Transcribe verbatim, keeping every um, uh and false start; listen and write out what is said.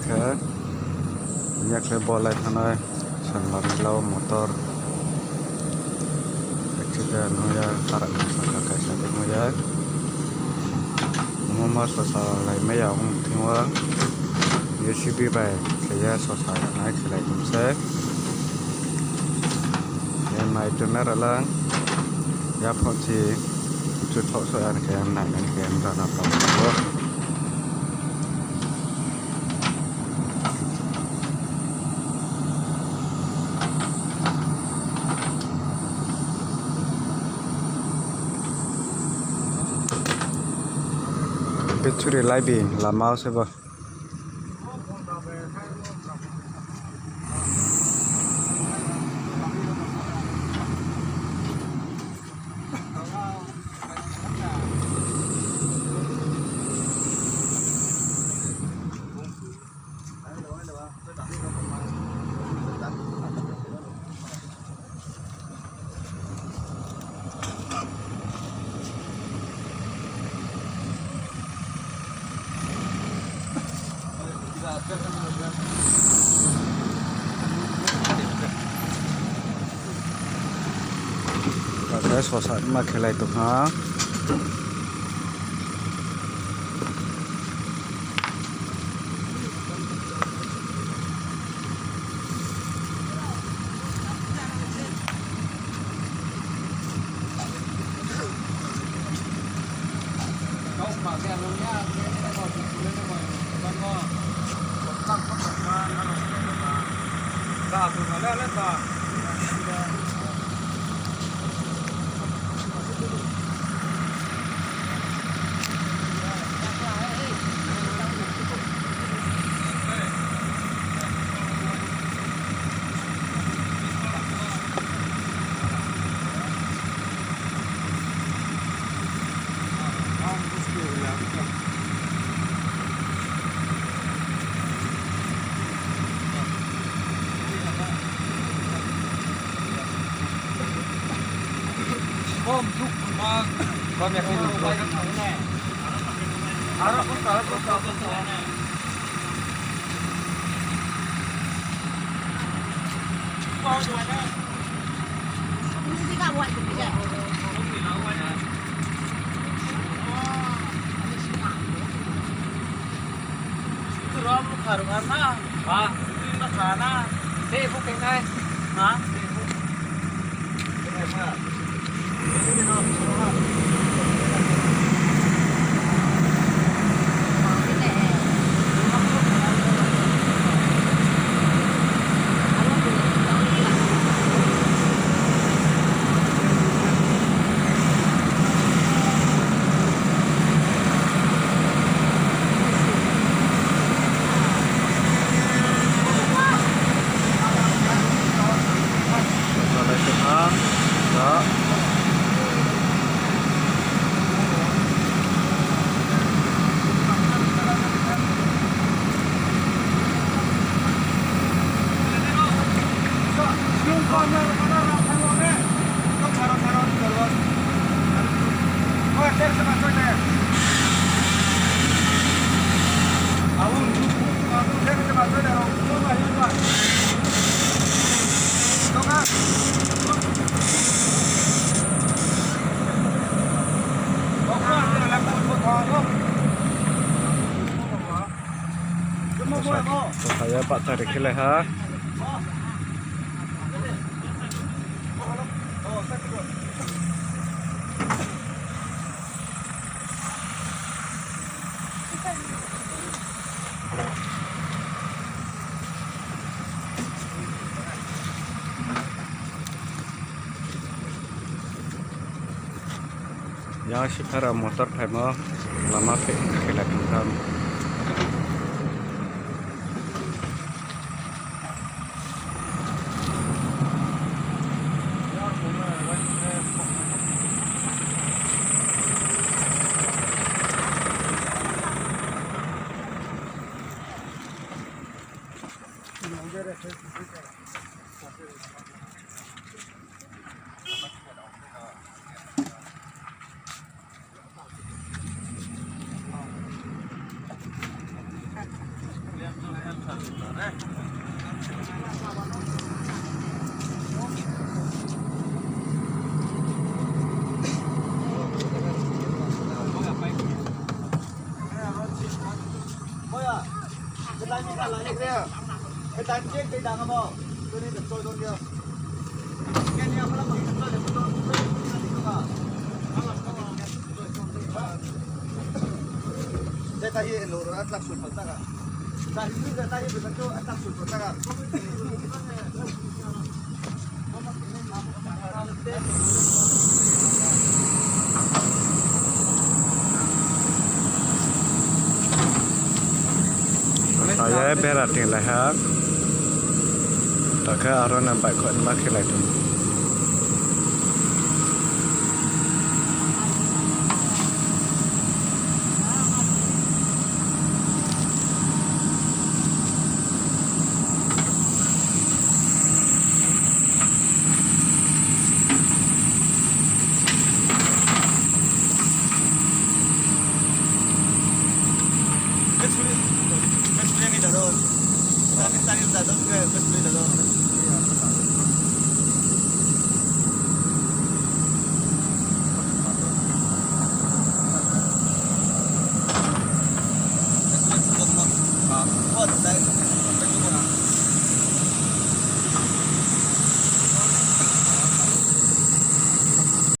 Khe, ya khe bo lai thanai, sanmar ni lau motor accident ong ya, para ni saka kaisa khe ong ya. Omo ma sosa lai mai ya ong thing wo, J C B bai khe ya sosa nai khelai tong se. Ye mai tong na ralang, ya pho si, chu thok so ya khe, nai nai khe, nrana pho. Bechuri laibi lama wo se bo. Ake sosa ma khelai tong ha. Sosa ya bahcha ri khe lai ha. Yang sipara motor phaimo lama khe, khe lai tong tham. Aye bera tinglai ha. Takhe aro no baihkhouh ma khelai tong.